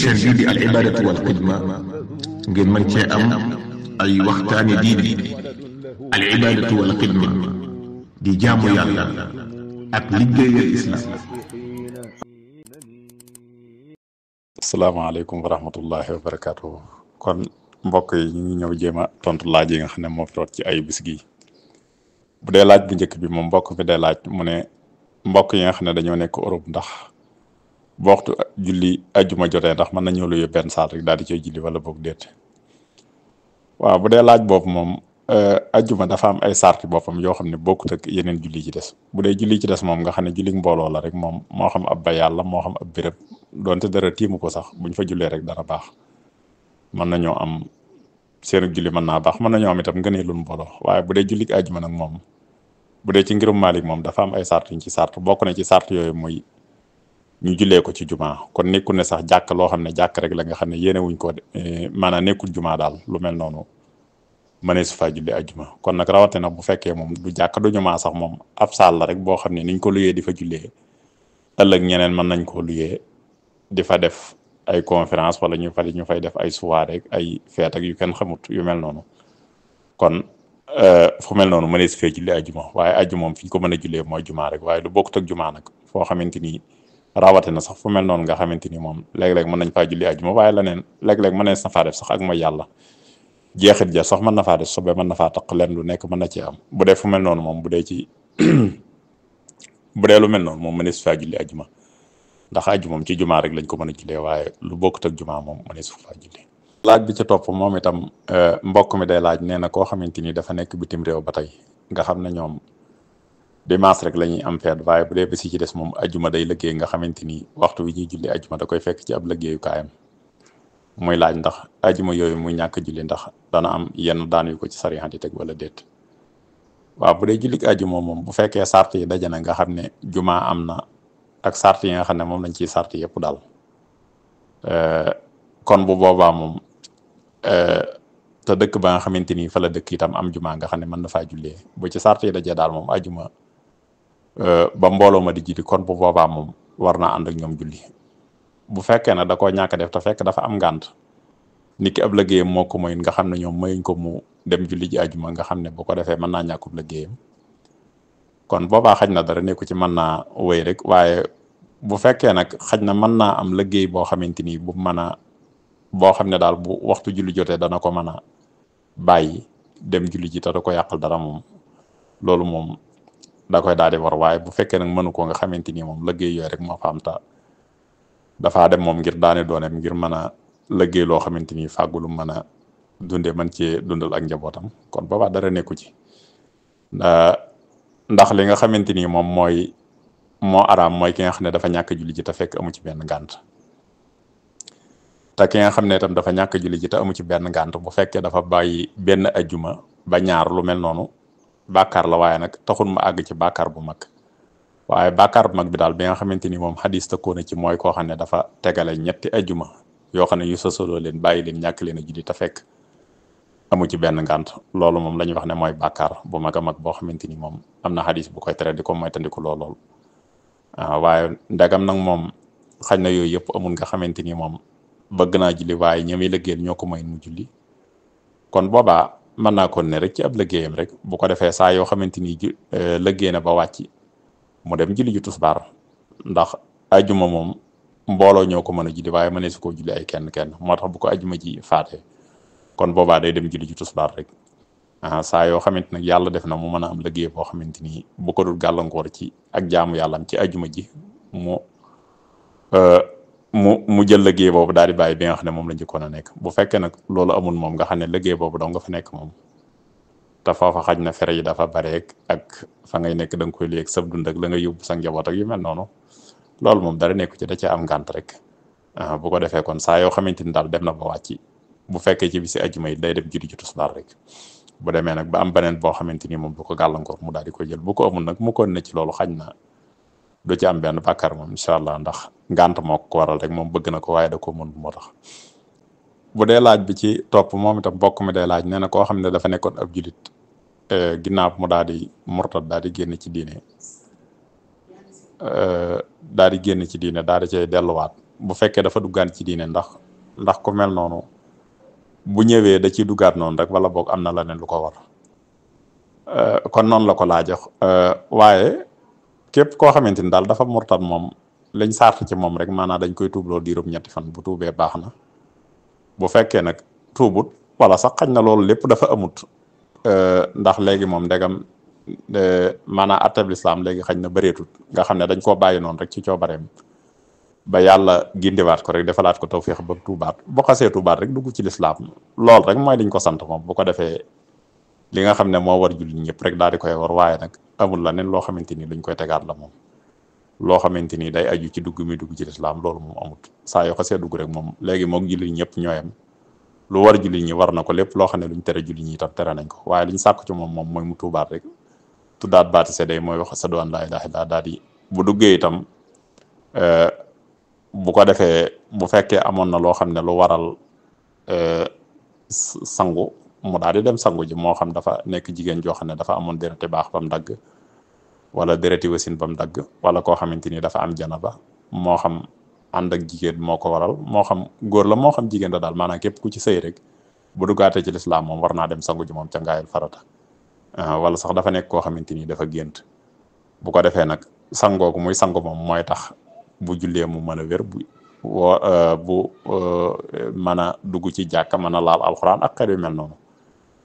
chaîne bii di al ibadatu wal xidma ngeen mën cee am ay waxtaani diine al ibadatu wal xidma di jaamu yàlla ak liggéeyal islam. asalaamaaleykum wa rahmatullahi wa barakaatu. kon mbokk yi ñu ngi ñëw jéem a tontu laaj yi nga xam ne moo fi root ci ay bis gi. bu dee laaj bu njëkk bi moom mbokk bi day laaj mu ne mbokk yi nga xam ne dañoo nekk Europe ndax bu waxtu julli ajjuma jotee ndax mën nañoo luye benn saal rek daal di cay julli wala boog déet. waaw bu dee laaj boobu moom ajjuma dafa am ay sarti boppam yoo xam ne bokkut ak yeneen julli ci des. bu dee julli ci des moom nga xam ne julli mbooloo la rek moom moo xam ab ba yàlla moo xam ab béréb donte dara tiimu ko sax buñ fa jullee rek dara baax mën nañoo am seen julli mën naa baax mën nañoo am itam ngëneelul mbooloo. waaye bu dee julli ajjuma nag moom bu dee ci ngirum Maalik moom dafa am ay sart yuñ ci sart bokk na ci sart yooyu muy ñu jullee ko ci jumaa. kon nekkul ne sax jàkk loo xam ne jàkk rek la nga xam ne yéene wuñ ko maanaam nekkul jumaa daal lu mel noonu mënee su faa julli ajjuma. kon nag rawatina bu fekkee moom du jàkk du jumaa sax moom ab saal la rek boo xam ne niñ ko luyee di fa jullee ëllëg ñeneen mën nañ koo luyee di fa def ay conférence wala ñu fay def ay soirée rek ay feet ak yu kenn xamut yu mel noonu. kon fu mel noonu mënees fee julli ajjuma. waaye ajjuma moom fi ñu ko mën a jullee mooy jumaa rek waaye lu bokkut ak jumaa nag foo xamante ni rawatina sax fu mel noonu nga xamante ni moom léeg-léeg mën nañ faa julli ajjuma waaye leneen léeg-léeg mënees na faa def sax ak mooy yàlla jeexit ja sax mën na faa def sobe mën na faa taq leen lu nekk mën na ci am. bu dee fu mel noonu moom bu dee ci bu dee lu mel noonu moom mënees faa julli ajjuma ndax ajjuma moom ci jumaa rek lañ ko mën a jullee waaye lu bokkut ak jumaa moom mënees faa julli. laaj bi ci topp moom itam mbokk mi day laaj nee na koo xamante ni dafa nekk bitim réew ba tey nga xam ne ñoom dimanche rek la ñuy am feet waaye bu dee bés yi ci des moom ajjuma day liggéey nga xamante ni waxtu wi ñuy julli ajjuma da koy fekk ci ab liggéeyukaayam. muy laaj ndax ajjuma yooyu muy ñàkk julli ndax dana am yenn daan yu ko ci sariya di teg wala déet. waaw bu dee julli ajjuma moom bu fekkee sart yi daje na nga xam ne jumaa am na ak sart yi nga xam ne moom lañ ciy sart yëpp daal kon bu boobaa moom te dëkk ba nga xamante ni fa la dëkk itam am jumaa nga xam ne mën na faa jullee bu ci sart yi dajee daal moom ajjuma ba mbooloo ma di julli kon bu boobaa moom war naa ànd ak ñoom julli. bu fekkee ne da koo ñàkk def te fekk dafa am ngànt nit ki ab liggéeyam moo ko moyun nga xam ne ñoom mayuñ ko mu dem julli ji ajjuma nga xam ne bu ko defee mën naa ñàkkub liggéeyam kon boobaa xaj na dara nekku ci mën naa wéy rek. waaye bu fekkee nag xaj na mën naa am liggéey boo xamante ni bu mën a boo xam ne daal bu waxtu julli jotee dana ko mën a bàyyi dem julli ji te da ko yàqal dara moom loolu moom da koy daal di war. waaye bu fekkee nag mënu ko nga xamante ni moom liggéey yooyu rek moo fa am ta dafaa dem moom ngir daane dooneem ngir mën a liggéey loo xamante ni fàggulu mën a dundee mën cee dundal ak njabootam kon boobaa dara nekku ci. ndax li nga xamante ni moom moo araam mooy ki nga xam ne dafa ñàkk julli ji te fekk amu ci benn ngànt. te ki nga xam ne itam dafa ñàkk julli ji te amu ci benn ngànt bu fekkee dafa bàyyi benn ajjuma ba ñaar lu mel noonu bàkkaar la waaye nag taxul ma àgg ci bàkkaar bu mag. waaye bàkkaar bu mag bi daal bi nga xamante ni moom xadis tëkkoo na ci mooy koo xam ne dafa tegale ñetti ajjuma yoo xam ne yu sosoloo leen bàyyi leen ñàkk leen a julli te fekk amu ci benn ngànt. loolu moom la ñuy wax ne mooy bàkkaar bu mag a mag boo xamante ni moom am na xadis bu koy tere di ko moytandiku lool. waaye ndegam nag moom xañ na yooyu yëpp amul nga xamante ni moom bëgg naa julli waaye ñami liggéeyal ñoo ko may mu julli kon boobaa mën naa ko ne rek ci ab liggéeyam rek bu ko defee saa yoo xamante ni liggéey na ba wàcc mu dem julli ji tusbaar ndax ajjuma moom mbooloo ñoo ko mën a julli waaye mënee su koo julli ay kenn moo tax bu ko ajjuma ji faatee kon boobaa day dem julli ji tusbaar rek. saa yoo xamante nag yàlla def na mu mën a am liggéey boo xamante ni bu ko dul gàllankoor ci ak jaamu yàllam ci ajjuma ji mu jël liggéey boobu daal di bàyyi bi nga xam ne moom la njëkkoon a nekk. bu fekkee nag loolu amul moom nga xam ne liggéey boobu dong nga fa nekk moom te foofa xaj na fere yi dafa bare ak fa ngay nekk da nga koy léeg sab dund ak la nga yóbbu sa njaboot ak yu mel noonu loolu moom dara nekku ci da cee am ngànt rek. bu ko defee kon saa yoo xamante ni daal dem na ba wàcc bu fekkee ci bisi ajjuma yi day dem julli ci tusbaar rek. bu demee nag ba am beneen boo xamante ni moom du ko gàllankoor mu daal di koy jël bu ko amul nag mu ko ne ci loolu xañ na du ci am benn bàkkaar moom incha allah ndax ngànt moo ko waral rek moom bëgg na ko waaye da ko mën moo tax. bu dee laaj bi ci topp moom itam mbokk mi day laaj nee na koo xam ne dafa nekkoon ab julit ginnaaw mu daal di murtad daal di génn ci diine daal di cay delluwaat bu fekkee dafa duggaan ci diine ndax ku mel noonu bu ñëwee da ciy duggaat noonu rek wala boog am na leneen lu ko war kon noonu la ko laaje waaye képp koo xamante ni daal dafa murtat moom lañ sart ci moom rek maanaam dañ koy tuubloo diirum ñetti fan bu tuubee baax na bu fekkee nag tuubut wala sax xañ na loolu lépp dafa amut ndax léegi moom ndegam maanaam atteb lislaam léegi xañ na bëreetut nga xam ne dañ koo bàyyi noonu rek ci coobareem ba yàlla gindiwaat ko rek defalaat ko tawfiix ba tuubaat bu xasee tuubaat rek dugg ci lislaam loolu rek mooy liñ ko sant moom bu ko defee li nga xam ne moo war jullit ñëpp rek daal di koy war waaye nag amul la nen loo xamante ni luñ koy tegaat la moom loo xamante ni day aju ci dugg mi dugg ci lislaam loolu moom amut saa yoo xasee dugg rek moom léegi moom jullit ñëpp ñooyam lu war jullit ñi war na ko lépp loo xam ne luñ tere jullit ñi itam tere nañ ko waaye liñ sàkku ci moom mooy mu tuubaat rek tuddaat baati seede mooy wax ashhadu an laa ilaaha illallaah daal di bu duggee itam bu ko defee bu fekkee amoon na loo xam ne lu waral sangu mu daal di dem sangu ji moo xam dafa nekk jigéen joo xam ne dafa amoon dereti baax ba mu dagg wala dereti wasin ba mu dagg wala koo xamante ni dafa am janaba moo xam ànd ak jigéen moo ko waral moo xam góor la moo xam jigéen la daal maanaam képp ku ci sëy rek bu duggaatee ci lislaam moom war naa dem sangu ji moom ca ngaayal farata wala sax dafa nekk koo xamante ni dafa gént bu ko defee nag sangoogu muy sangu moom mooy tax bu jullee mu mën a wér bu mën a dugg ci jàkka mën a laal alxuraan ak xel yu mel noonu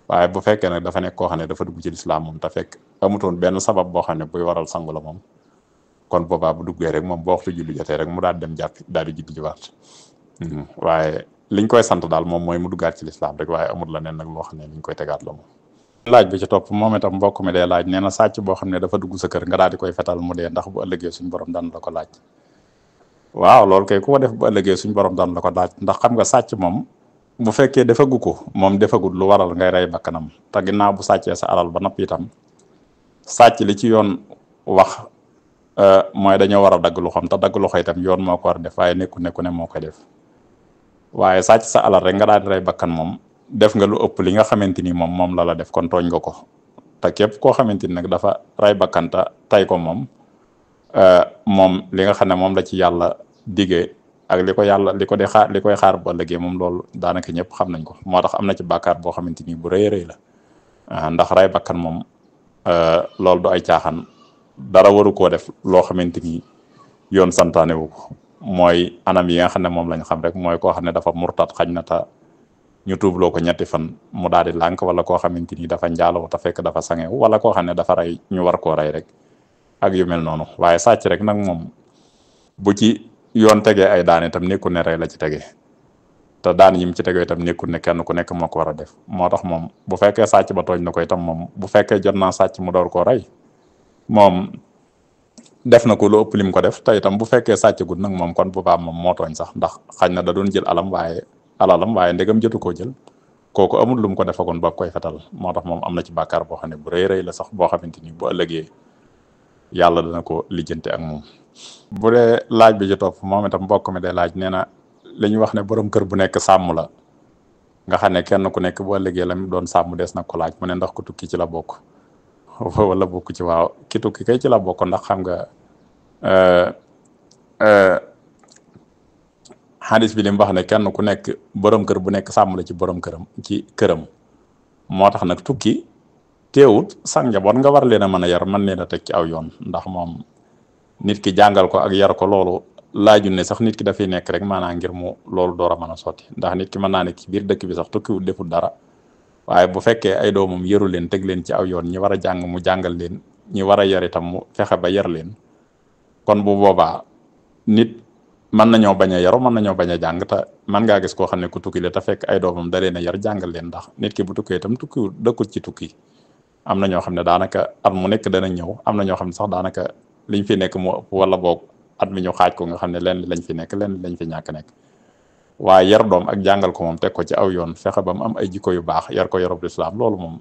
waaye bu fekkee nag dafa nekk koo xam ne dafa dugg ci lislaam moom te fekk amutoon benn sabab boo xam ne buy waral sangu la moom kon boobaa bu duggee rek moom boo waxtu julli jotee rek mu daal dem jàpp daal di julli jiwaat waaye liñ koy sant daal moom mooy mu duggaat ci lislaam rek waaye amul la neen nag loo xam ne liñ koy tegaat la moom laaj bi ci topp moom itam mbokk mi day laaj nee na sàcc boo xam ne dafa dugg sa kër nga daal di koy fetal mu dee ndax bu ëllëgee suñ borom daan la ko laaj waaw loolu kay ku ko def bu ëllëgee suñ borom daan la ko laaj ndax xam nga sàcc moom bu fekkee defagu ko moom defagul lu waral ngay rey bakkanam te ginnaaw bu sàccee sa alal ba noppi itam sàcc li ci yoon wax mooy dañoo war a dagg loxoom te dagg loxo itam yoon moo ko war a def waaye nekku ne moo koy def waaye sàcc sa alal rek nga daal di rey bakkan moom def nga lu ëpp li nga xamante ni moom la def kon tooñ nga ko te képp koo xamante ni nag dafa rey bakkan te tay ko moom li nga xam ne moom la ci yàlla digee ak li koy xaar bu ëllëgee moom loolu daanaka ñëpp xam nañ ko moo tax am na ci bàkkaar boo xamante ni bu rëy la ndax rey bakkan moom loolu du ay caaxaan dara waru koo def loo xamante ni yoon santaane wu ko mooy anam yi nga xam ne moom lañ xam rek mooy koo xam ne dafa murtat xañ na ta ñu tuubloo ko ñetti fan mu daal di lànk wala koo xamante ni dafa njaaloo te fekk dafa sangewu wala koo xam ne dafa rey ñu war koo rey rek ak yu mel noonu waaye sàcc rek nag moom bu ci yoon tegee ay daan itam nekkul ne rey la ci tegee te daan yi mu ci tegee itam nekkul ne kenn ku nekk moo ko war a def moo tax moom bu fekkee sàcc ba tooñ na ko itam moom bu fekkee jot naa sàcc mu door koo rey moom def na ko lu ëpp lim ko def te itam bu fekkee sàcc gud nag moom kon bu baax moom moo tooñ sax ndax xañ na da doon jël alalam waaye ndegam jotu koo jël kooku amul lu mu ko defagoon ba koy fetal moo tax moom am na ci bàkkaar boo xam ne bu rëy la sax boo xamante ni bu ëllëgee yàlla dana ko lijjante ak moom. bu dee laaj bi ci topp moom itam mbokk mi day laaj nee na li ñu wax ne borom kër bu nekk sàmm la nga xam ne kenn ku nekk bu ëllëgee la mu doon sàmm des na ko laaj mu ne ndax ku tukki ci la bokk wala bokk ci waaw ki tukki kay ci la bokk ndax xam nga xadis bi li mu wax ne kenn ku nekk borom kër bu nekk sàmm la ci borom këram moo tax nag tukki teewut sax njaboot nga war leen a mën a yar mën leen a teg ci aw yoon ndax moom nit ki jàngal ko ak yar ko loolu laaju ne sax nit ki dafay nekk rek maanaam ngir mu loolu door a mën a sotti ndax nit ki mën naa nekk ci biir dëkk bi sax tukkiwut deful dara waaye bu fekkee ay doomam yaru leen teg leen ci aw yoon ñi war a jàng mu jàngal leen ñi war a yar itam mu fexe ba yar leen kon bu boobaa nit mën nañoo bañ a yaru mën nañoo bañ a jàng te mën ngaa gis koo xam ne ku tukki la te fekk ay doomam da leen a yar jàngal leen ndax nit ki bu tukkee itam tukkiwut dëkkul ci tukki am na ñoo xam ne daanaka at mu nekk dana ñëw am na ñoo xam ne sax daanaka liñ fi nekk moo ëpp wala boog at mi ñu xaaj ko nga xam ne leen lañ fi nekk leen lañ fi ñàkk nekk waaye yar doom ak jàngal ko moom teg ko ci aw yoon fexe ba mu am ay jikko yu baax yar ko yarub lislaam loolu moom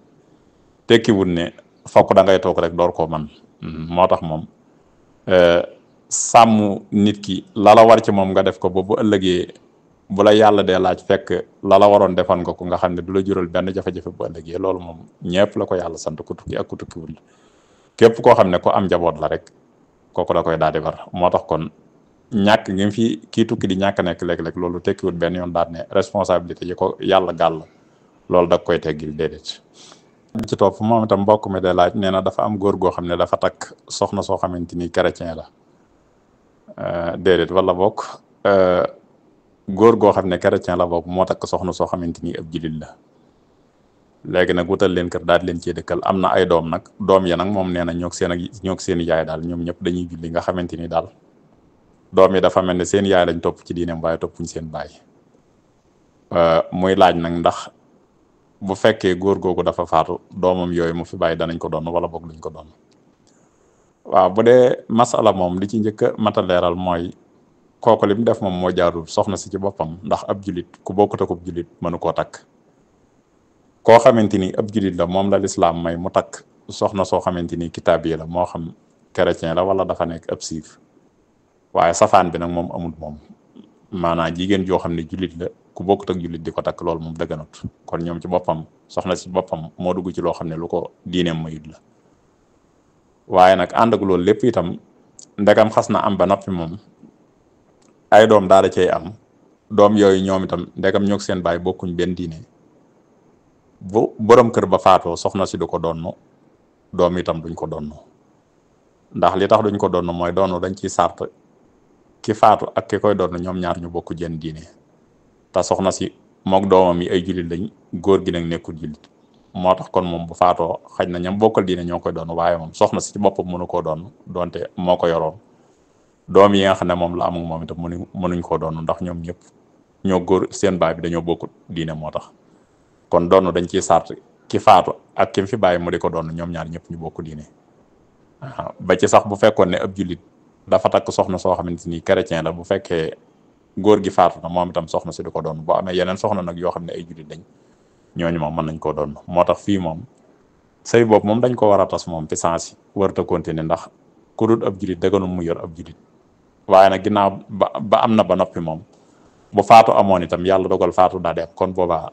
tekkiwul ne fokk da ngay toog rek door koo man moo tax moom sàmm nit ki lala war ci moom nga def ko ba bu ëllëgee bu la yàlla dee laaj fekk lala waroon defoon nga ko nga xam ne du la jural benn jafe-jafe bu ëllëgee loolu moom ñëpp la ko yàlla sant ku tukki ak ku tukkiwul képp koo xam ne ko am njaboot la rek kooku da koy daal di war moo tax kon ñàkk ngi fi kii tukki di ñàkk nekk léeg-léeg loolu tekkiwut benn yoon daal ne responsabilité yi ko yàlla gàll loolu da koy teggil déedéet. ci topp moom itam mbokk mi de laaj nee na dafa am góor goo xam ne dafa takk soxna soo xamante ni chrétien la déedéet wala bokk góor goo xam ne chrétien la bokk moo takk soxna soo xamante ni ab jullit la léegi nag wutal leen kër daal di leen cee dëkkal am na ay doom nag doom ya nag moom nee na ñoog seen yaay daal ñoom ñëpp dañuy julli nga xamante ni daal doom yi dafa mel ne seen yaay lañ topp ci diineem waaye toppuñ seen baay muy laaj nag ndax bu fekkee góor googu dafa faatu doomam yooyu mu fi bàyyi danañ ko doon wala boog duñ ko doon. waaw bu dee masala moom li ci njëkk a mat a leeral mooy kooku li mu def moom moo jaarul soxna si ci boppam ndax ab julit ku bokkut ak ab julit mënu koo takk koo xamante ni ab julit la moom la lislaam may mu takk soxna soo xamante ni kitaab yi la moo xam chrétien la wala dafa nekk ab siif waaye safaan bi nag moom amul moom maanaam jigéen joo xam ne julit la ku bokkut ak julit di ko takk loolu moom dëgganut kon ñoom ci boppam soxna si boppam moo dugg ci loo xam ne lu ko diineem mayut la waaye nag ànd ak loolu lépp itam ndegam xas na am ba noppi moom ay doom daal da cay am doom yooyu ñoom itam ndegam ñoog seen baay bokkuñ benn diine bu borom kër ba faatoo soxna si du ko donn doom itam duñ ko donn ndax li tax duñ ko donn mooy donn dañ ciy sart ki faatu ak ki koy donn ñoom ñaar ñu bokk jenn diine te soxna si mook doomam yi ay jullit lañ góor gi nag nekkul jullit moo tax kon moom bu faatoo xaj na ñam bokkal diine ñoo koy doon waaye moom soxna si ci boppam mënu koo doon donte moo ko yoroon doom yi nga xam ne moom la am moom itam mënuñ koo doon ndax ñoom ñëpp ñoo góor seen baay bi dañoo bokkut diine moo tax kon doon dañ ciy sart ki faatu ak ki fi bàyyi mu di ko doon ñoom ñaar ñëpp ñu bokk diine ba ci sax bu fekkoon ne ab jullit dafa takk soxna soo xamante ni chrétien la bu fekkee góor gi faatu na moom itam soxna si di ko doon boo amee yeneen soxna nag yoo xam ne ay jullit lañ ñooñu moom mën nañ koo doon moo tax fii moom sëy boobu moom dañ ko war a tas moom fi sens yi warut a continuer ndax ku dul ab julit dëgganul mu yor ab julit waaye nag ginnaaw ba am na ba noppi moom bu faatu amoon itam yàlla dogal faatu daa dem kon boobaa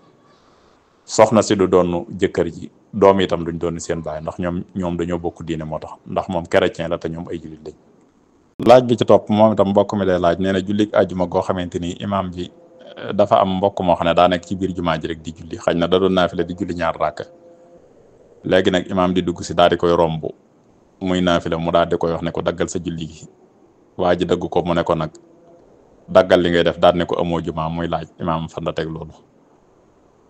soxna si du doon jëkkër ji doom itam duñ doon seen baay ndax ñoom dañoo bokk diine moo tax ndax moom chrétien la te ñoom ay julit lañ. laaj bi ci topp moom itam mbokk mi day laaj nee na jullik àjjuma goo xamante ni imaam bi dafa am mbokk moo xam ne daa nekk ci biir jumaa ji rek di julli xañ na da doon naafila di julli ñaar ràkk léegi nag imaam di dugg si daal di koy romb muy naafila mu daal di koy wax ne ko daggal sa julli gi waa ji dagg ko mu ne ko nag daggal li ngay def daal ne ko amoo jumaa muy laaj imaam fan la teg loolu.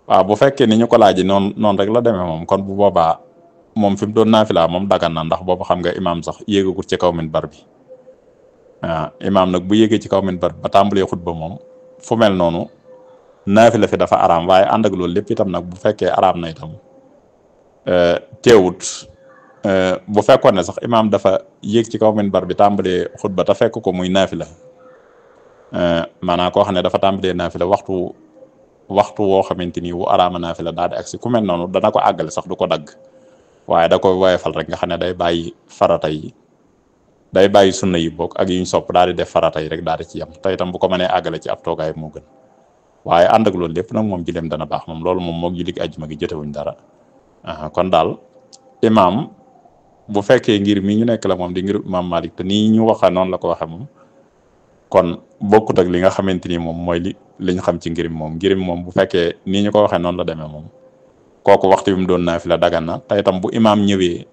waaw bu fekkee ni ñu ko laaj noonu rek la demee moom kon bu boobaa moom fi mu doon naafila moom dagan na ndax boobu xam nga imaam sax yéegagut ci kaw minbar bi waaw imaam nag bu yéegee ci kaw minbar ba tàmbalee xutba moom fu mel noonu naafila fi dafa araam waaye ànd ak loolu lépp itam nag bu fekkee araam na itam teewut bu fekkoon ne sax imaam dafa yéeg ci kaw minbar bi tàmbalee xutba te fekk ko muy naafila maanaam koo xam ne dafa tàmbalee naafila waxtu woo xamante ni wu araama naafila daal di agsi ku mel noonu dana ko àggale sax du ko dagg waaye da koy woyefal rek nga xam ne day bàyyi farata yi day bàyyi sunna yi bokk ak yuñ sopp daal di def farata yi rek daal di ci yem te itam bu ko mënee àggale ci ab toogaay moo gën waaye ànd ak loolu lépp nag moom jileem dana baax moom loolu moom moog jullit àjjuma gi jotewuñ dara kon daal imaam bu fekkee ngir mi ñu nekk la moom di ngir imaam Malik te nii ñu waxa noonu la ko waxe moom kon bokkut ak li nga xamante ni moom mooy liñ xam ci ngirim moom bu fekkee nii ñu ko waxee noonu la demee moom kooku waxtu bi mu doon naafila dagan na te itam bu imaam ñëwee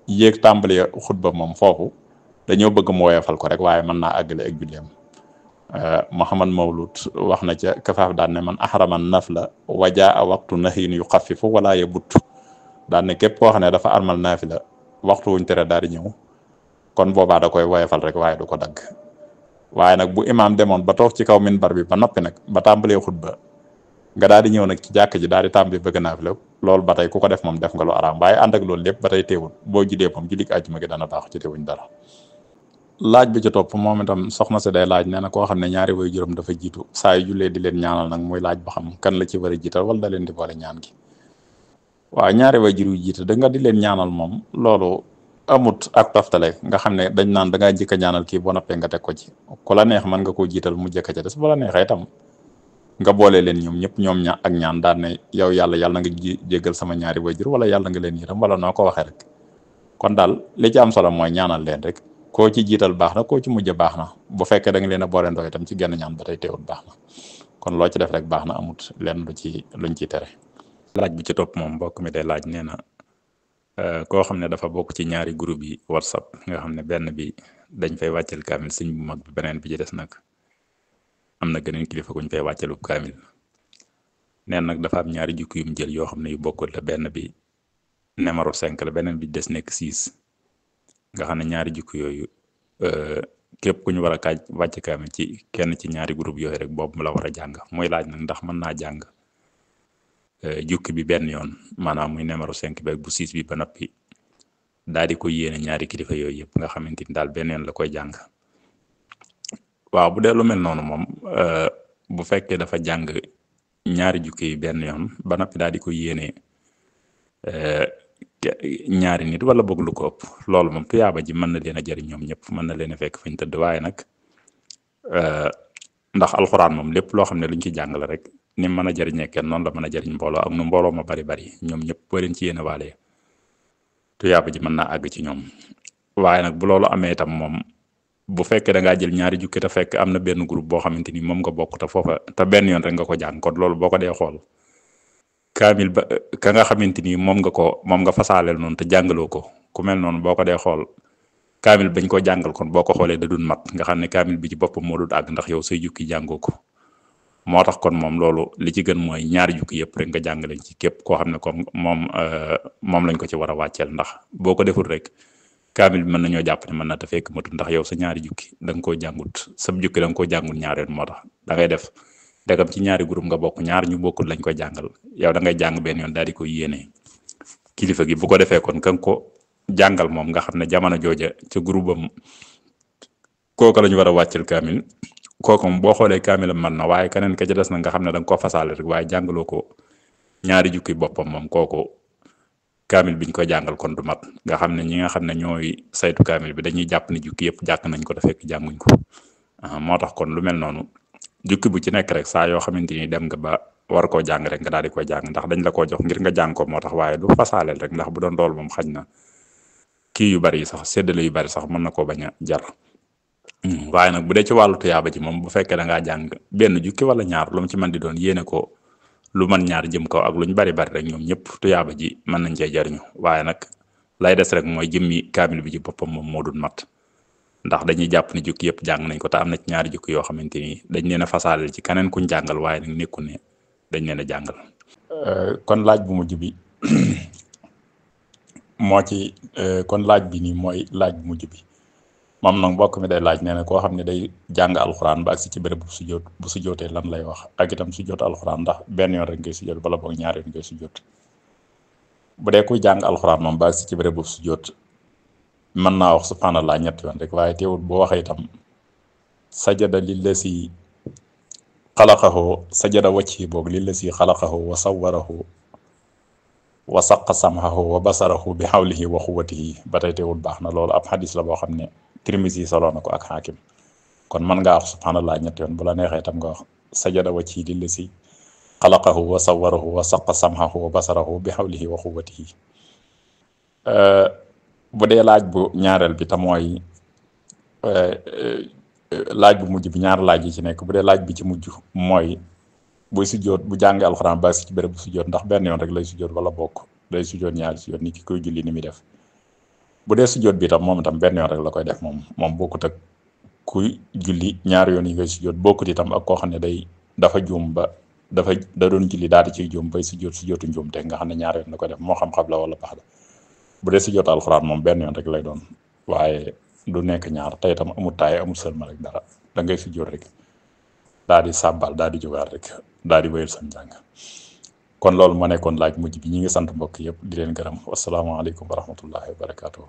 yéeg tàmbalee xutba moom foofu dañoo bëgg mu woyefal ko rek waaye mën naa àggale ak julleem Muhammad Mawlud wax na ca kafaaf daan ne man ahraman nafla wajaa waxtu nahyin yu xafifu wala ya butt daan ne képp koo xam ne dafa armal naafila waxtu wuñ tere daal di ñëw kon boobaa da koy woyefal rek waaye du ko dagg waaye nag bu imaam demoon ba toog ci kaw minbar bi ba noppi nag ba tàmbalee xutba nga daal di ñëw nag ci jàkk ji daal di tàmbali bëgg naafila loolu ba tey ku ko def moom def nga lu araam waaye ànd ak loolu lépp ba tey teewul boo julee moom jullit àjjuma gi dana baax ci teewuñ dara. laaj bi ci topp moom itam soxna si day laaj nee na koo xam ne ñaari way juróom dafa jiitu saa yu jullee di leen ñaanal nag muy laaj ba xam kan la ci war a jiital wala da leen di boole ñaan gi. waaw ñaari way jur yu jiitu da nga di leen ñaanal moom loolu amut ak toftale nga xam ne dañ naan da ngaa njëkk a ñaanal kii boo noppee nga teg ko ci ku la neex mën nga koo jiital mu jëkk ca des bu la neexee itam nga boole leen ñoom ñëpp ñoom ña ak ñaan daan ne yow yàlla nga jéggal sama ñaari way jur wala yàlla nga leen yërëm wala noo ko waxee rek kon daal li ci am solo mooy ñaanal leen rek koo ci jiital baax na koo ci mujj baax na bu fekkee da nga leen a boole ndoo itam ci genn ñaan ba tey teewul baax na kon loo ci def rek baax na amut lenn luñ ci tere. laaj bi ci topp moom mbokk mi day laaj nee na koo xam ne dafa bokk ci ñaari groupe yi WhatsApp nga xam ne benn bi dañ fay wàccel kaamil sëñ bu mag bi beneen bi ci des nag am na geneen kilifa guñ fay wàccelu kaamil neen nag dafa am ñaari jukki yum jël yoo xam ne yu bokkul la benn bi numéro 5 la beneen bi des nekk 6 nga xam ne ñaari jukki yooyu képp ku ñu war a wàcc kaamil ci kenn ci ñaari groupe yooyu rek boobu mu la war a jàng muy laaj nag ndax mën naa jàng jukki bi benn yoon maanaam muy numéro 5 bi ak bu 6 bi ba noppi daal di ko yéene ñaari kilifa yooyu yëpp nga xamante ni daal benn yoon la koy jàng. waaw bu dee lu mel noonu moom bu fekkee dafa jàng ñaari jukki yi benn yoon ba noppi daal di ko yéene ñaari nit wala bëgg lu ko ëpp loolu moom tuyaaba ji mën na leen a jëriñ ñoom ñëpp mën na leen a fekk fañ tëdd waaye nag ndax alxuraan moom lépp loo xam ne luñ ci jàng la rek ni mën a jëriñee kenn noonu la mën a jëriñ mbooloo ak nu mbooloo ma bari ñoom ñëpp boo leen ci yéene waale tuyaaba ji mën naa àgg ci ñoom waaye nag bu loolu amee itam moom bu fekkee da ngaa jël ñaari jukki te fekk am na benn groupe boo xamante ni moom nga bokk te foofa te benn yoon rek nga ko jàng kon loolu boo ko dee xool kaamil ba ka nga xamante ni moom nga fasaaleel noonu te jàngaloo ko ku mel noonu boo ko dee xool kaamil bañ ko jàngal kon boo ko xoolee da dun mat nga xam ne kaamil bi ci boppam moo dul àgg ndax yow say jukki jàngoo ko moo tax kon moom loolu li ci gën mooy ñaari jukki yëpp rek nga jàngale ci képp koo xam ne comme moom lañ ko ci war a wàcceel ndax boo ko deful rek kaamil bi mën nañoo jàpp ne mën na te fekk matul ndax yow sa ñaari jukki da nga koo jàngut sa jukki da nga koo jàngut ñaareel moo tax da ngay def degam ci ñaari groupe nga bokk ñaar ñu bokkul lañ koy jàngal yow da ngay jàng benn yoon daal di ko yéene kilifa gi bu ko defee kon ka nga ko jàngal moom nga xam ne jamono jooja ca groupe am kooku la ñu war a wàccel kaamil kooku moom boo xoolee kaamilam mën na waaye keneen ka ca des na nga xam ne da nga koo fasaale rek waaye jàngaloo ko ñaari jukki boppam moom kooku kaamil biñ ko jàngal kon du mat nga xam ne ñi nga xam ne ñooy saytu kaamil bi dañuy jàpp ne jukki yëpp jàkk nañ ko te fekk jànguñ ko moo tax kon lu mel noonu jukki bu ci nekk rek saa yoo xamante ni dem nga ba war koo jàng rek nga daal di koy jàng ndax dañ la koo jox ngir nga jàng ko moo tax waaye du fasaaleel rek ndax bu doon loolu moom xañ na kii yu bari yi sax séddale yu bari sax mën na koo bañ a jar waaye nag bu dee ci wàllu tuyaaba ji moom bu fekkee da ngaa jàng benn jukki wala ñaar lu mu ci mën di doon yéene ko lu mën ñaar jëm kaw ak lu ñu bari rek ñoom ñëpp tuyaaba ji mën nañ cee jariñu waaye nag lay des rek mooy jëmmi kaamil bi ci boppam moom moo dul mat ndax dañuy jàpp ne jukki yëpp jàng nañ ko te am na ci ñaari jukki yoo xamante ni dañ leen a fasaaleel ci keneen kuñ jàngal waaye nag nekku ne dañ leen a jàngal. kon laaj bu mujj bi kon laaj bi nii mooy laaj bu mujj bi moom nag mbokk mi day laaj nee na koo xam ne day jàng alxuraan ba agsi ci béréb bu sujjootee lan lay wax ak itam sujjoot alxuraan ndax benn yoon rek ngay sujjoot bala boog ñaar yoon ngay sujjoot bu dee kuy jàng alxuraan moom ba agsi ci béréb bu sujjoot mën naa wax subhanallah ñetti yoon rek waaye teewul boo waxee itam sajada lillasi xalaqahu sajada wajhi boog lillasi xalaqahu wa sawwarahu wa saqa samhahu wa basarahu bi hawlihi wa quwwatihi ba tey teewul baax na loolu ab xadis la boo xam ne Tirmisi soloo na ko ak xaakim kon mën ngaa wax subhanallah ñetti yoon bu la neexee itam nga wax sajada wajhi lillasi xalaqahu wa sawwarahu wa saqa samhahu wa basarahu bi hawlihi wa quwwatihi bu dee laaj bu ñaareel bi te mooy laaj bu mujj bi ñaar laaj yi ci nekk bu dee laaj bi ci mujj mooy buy sujjoot bu jàngee alxuraan ba si ci béréb bu sujjoot ndax benn yoon rek lay sujjoot wala bokk day sujjoot ñaari sujjoot ni ki koy julli ni muy def bu dee sujjoot bi tam moom itam benn yoon rek la koy def moom bokkut ak kuy julli ñaari yoon yi ngay sujjoot bokkut itam ak koo xam ne dafa juum ba da doon julli daal di ciy juum bay sujjootu njuum te nga xam ne ñaari yoon la koy def moo xam xabla wala baxda bu dee sujjoot alxuraan moom benn yoon rek lay doon waaye du nekk ñaar te itam amul taay amul sëlma rek dara da ngay sujjoot rek daal di sàbbal daal di jógaat rek daal di wéyal sam jàng kon loolu moo nekkoon laaj mujj bi ñi ngi sant mbokk yëpp di leen gërëm wasalaamaaleykum wa rahmatullahi wa barakaatu.